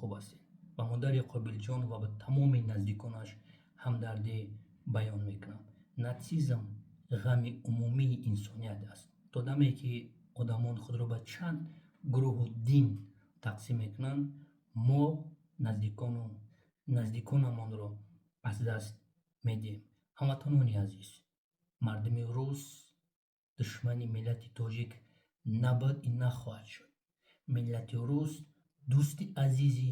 Хуб ҳастед. Ба модари Қобилҷон ва ба тамоми наздиконаш ҳамдардӣ баён мекунам. Нацизм ғами умумии инсоният аст. То даме ки одамон худро ба чанд гурӯҳу дин тақсим мекунанд, мо наздикону наздиконамонро аз даст медиҳем. Ҳамватанони азиз, мардуми рус душмани миллати тоҷик набуд и нахоҳад шуд. Миллати рус дӯсти азизи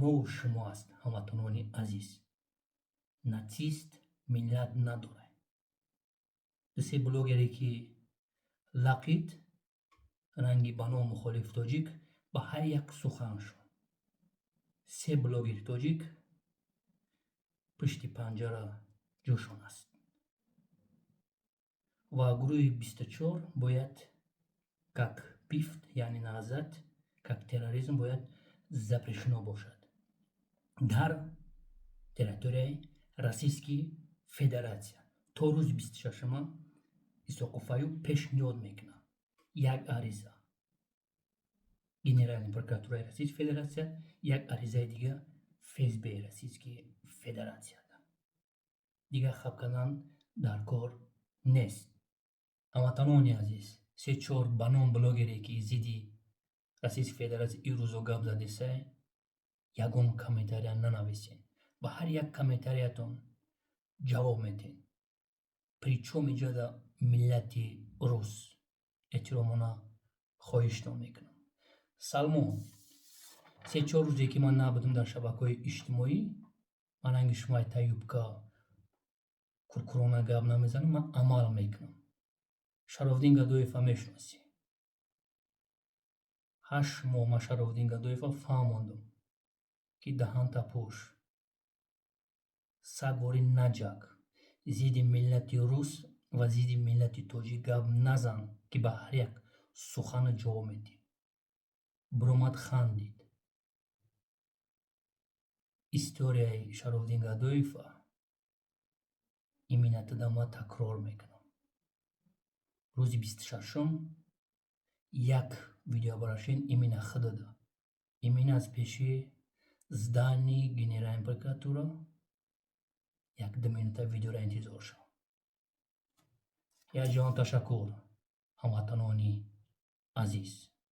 мову шумо аст. Ҳамватанони азиз, нацист миллат надорад. Дусе блогере ки лақид ранги ба ном мухолиф тоҷик, ба ҳар як суханшон се блогери тоҷик пушти панҷара ҷӯшон аст ва гурӯҳи 24 бояд как ПИВТ, яъне Наҳзат, как терроризм бояд запрещено бошад дар территорияи Российский Федерация. То рӯзи 26-ума Исоқов Аюб пешниҳод мекунад як ариза Генеральной прокуратураи Российской Федерация, як аризаи дига ФСБ Российской Федерация. Дигар хаб кардан дар кор нест. Ҳамватанони азиз, се чор ба ном блогере ки зидди Российской Федерация ирӯзо гап задесай, ягон комментария нанависен. Ба ҳар як комментариятон ҷавоб медиҳем. Причём иҷода миллати рус? Эҳтиромона хоҳиштон мекунам. Салмон, се-чор рӯзе ки ман набудам дар шабакаҳои иҷтимоӣ, ман ранги шумо таюбка куркурона гап намезанам, ман амал мекунам. Шарофиддин Гадоева мешиносӣ. 8 моҳ ман Шарофиддин Гадоева фаҳмондам, ки даҳанта пӯш, сагвори наҷак, зидди миллати рус ва зидди миллати тоҷик гап назан, ки ба ҳар як сухана ҷавоб медиҳӣ. Биромад, хандид. Историяи Шарофиддин Гадоева именно туда ман такрор мекунам. Рӯзи 26-ум як видеообращение именно худада, именно аз пеши здании Генеральной прокуратура як ду минута видеоро интизор шав. Як ҷаҳон ташаккур, ҳамватанони азиз.